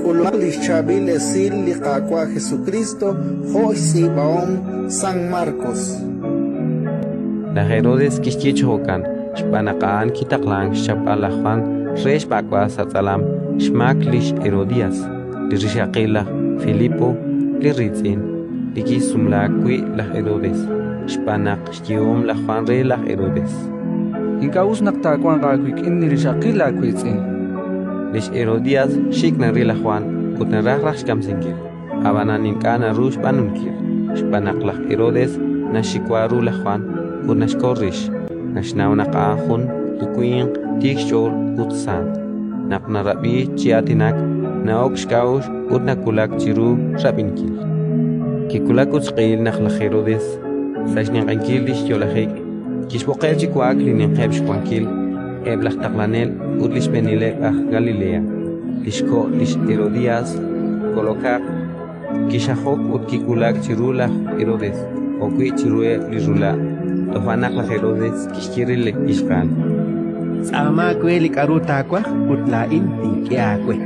K'ulumaq li xChaab'il Esil li Qaawa' Jesukriist jo' xtz'iib'ahom San Markos. Laj Herodes kixye chi jo'kan xb'aan naq a'an kitaqlank xchapb'al laj Jwan re xb'ak'b'al sa' tz'alam xmaak lix Herodías, li rixaqil laj Filipo li riitz'in, li kisumlaak wi' laj Herodes, xb'aan naq xyehom laj Jwan re laj Herodes: Ink'a' us naq taawanq aawik'in li rixaqil laawiitz'in. Lix Herodías xik' naril laj Jwan ut naraj raj xkamsinkil, ab'anan ink'a' naru xb'aanunkil, xb'aan naq laj Herodes naxxiwa ru laj Jwan ut naxkol rix, naxnaw naq a'an jun li winq tiik xch'ool ut sant. Naq narab'i chi aatinak, na'ok xk'a'uxl ut nawulak chiru rab'inkil. Kiwulak ut xq'ehil naq laj Herodes, sa' xninq'ehinkil li xyo'lajik, kixb'oqeb' chi wa'ak li ninqeb' xwankil, eb' laj taqlanel ut li xb'eenileb' aj Galilea. Li xko' lix Herodías kolokaq, kixajok ut kiwulak chiru laj Herodes jo'wi' chiruheb' li rula'. Toja' naq laj Herodes kixye re li ixqa'al: Tz'aama we li k'aru taawaj ut laa'in tink'e aawe.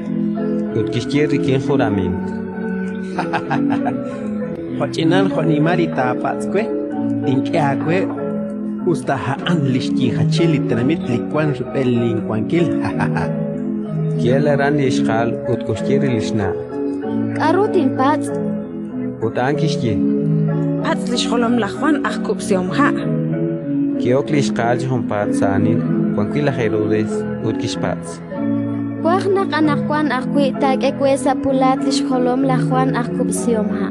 Ut kixye rik'in jurament: Jo'ch'inal jo'nimal li taapatz' we, tink'e aawe, us ta a'an li xyiijachil li tenamit li wank rub'el linwankil. Ki'elk aran li ixqa'al ut koxye re li xna': K'aru tinpatz'? Ut a'an kixye: Patz' li xjolom laj Jwan aj kub'sihomha'. Ki'ok li ixqa'al chi junpaat sa' aanil wan wi' laj Herodes ut kixpatz': Twaj naq anaqwan ajwi' taak'e we sa' pulaat li xjolom laj Jwan aj kub'sihomha'.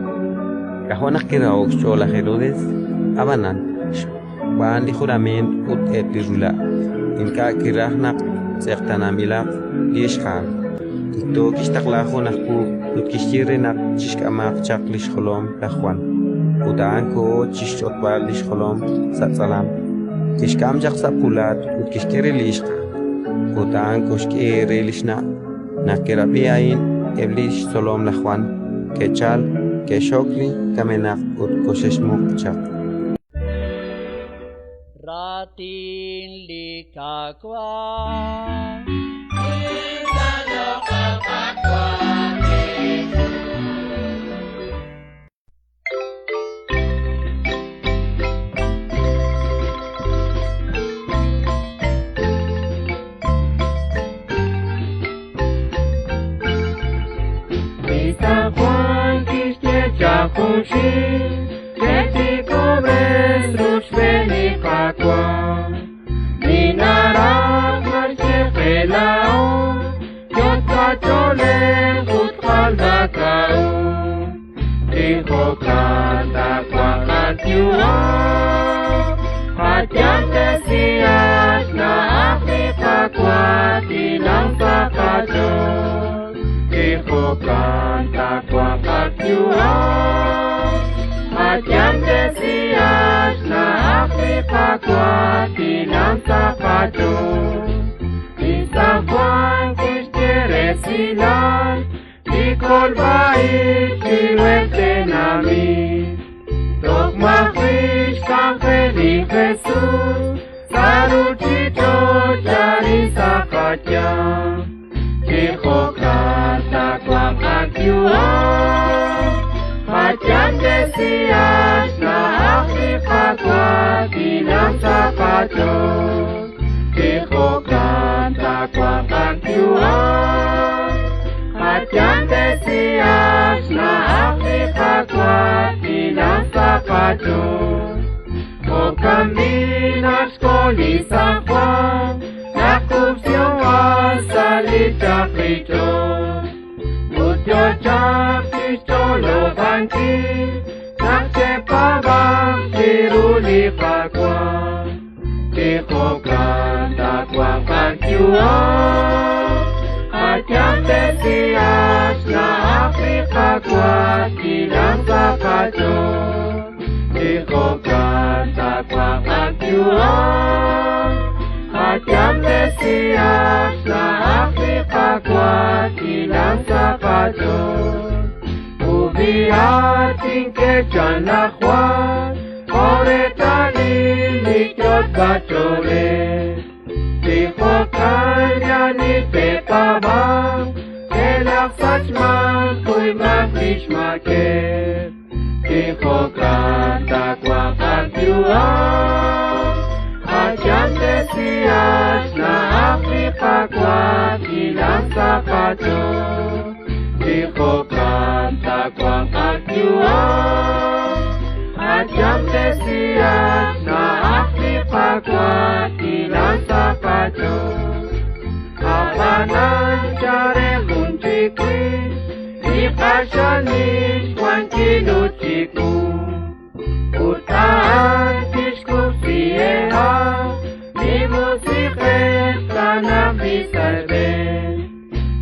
K'ajo' naq kiraho'k xch'ool laj Herodes, ab'anan, xb'aan li jurament ut eb' li rula', ink'a' kiraj naq tz'eqtaananb'ilaq li ixqa'al. Tikto kixtaqla jun aj puub' ut kixye re naq chixk'amaq chaq li xjolom laj Jwan. Ut a'an koho chi xch'otb'al li xjolom sa' tz'alam, kixk'am chaq sa' pulaat ut kixk'e re li ixqa'al. Ut a'an koxk'e re li xna'. Naq ke'rab'i a'in eb' li xtzolom laj Jwan, ke'chalk, ke'xxok li kamenaq ut koxe'xmuq chaq. Raatin li Qaawa'. Li San Juan kixye chaq junxil, Chetikob'res ruxb'een li Qaawa'. Li naraj naxye qe laa'o, yot'b'ach'oolej ut jalb'ak'a'uxl. Chi jo'kan taawanq qayu'am, qayamtesihaq xna'aj li Qaawa' tilam sa' qach'ool. Chi jo'kan taawanq qayu'am, qayamtesihaq xna'aj li Qaawa' tilam sa' qach'ool. Li San Juan kixye resilal li kolb'a-ib' chiruheb' tenamit. Toj maji' xk'anjel li Jesus sa' ruuchich'och' arin sa' qayanq. Chi jo'kan taawanq qayu'am, qayamtesihaq xna'aj li Qaawa' tilam sa' qach'ool. Chi jo'kan taawanq qayu'am, qayamtesihaq xna'aj li Qaawa' tilam sa' qach'ool. Jo'kan b'i' naq xkol li San Juan, laj kub'sihom sa' li chaqich'och'. Ut yo chaq chixch'olob'ankil naq che'paab'anq chiru li Qaawa'. Chi jo'kan taawanq qayu'am, qayamtesihaq xna'aj li Qaawa' tilam sa' qach'ool. Chi jo'kan taawanq qayu'am, qayamtesihaq xna'aj li Qaawa' tilam sa' qach'ool. Ubihat tink'e chan laj Jwan, jo' reetalil li yot'b'ach'oolej. Chi jo'kan li ani te'paab'anq, te'lajq Sachman kuymaq lix maakeb'. Chi jo'kan taawanq qayu'am. Qayamtesiaq xna'aj li Qaawa' hilank sa' qach'ool. Chi jo'kan taawanq qayu'am. Qayamtesiaq xna'aj li Qaawa' hilank sa' qach'ool. Ab'anan chare jun chik li q'axal nim xwankil ut chiwu. Ut a'an tixkub'si eeha' li Musiq'ej taanaq li sa' eeb'een.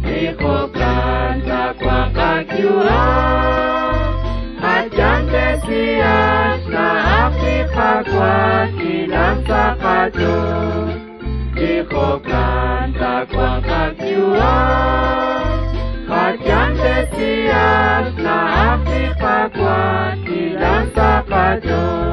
Chi jo'kan taawanq qayu'am. Qayamtesiaq xna'aj li Qaawa' hilank sa' qach'ool. Chi jo'kan taawanq qayu'am. Qayamtesiaq xna'aj li Qaawa' hilank sa' qach'ool.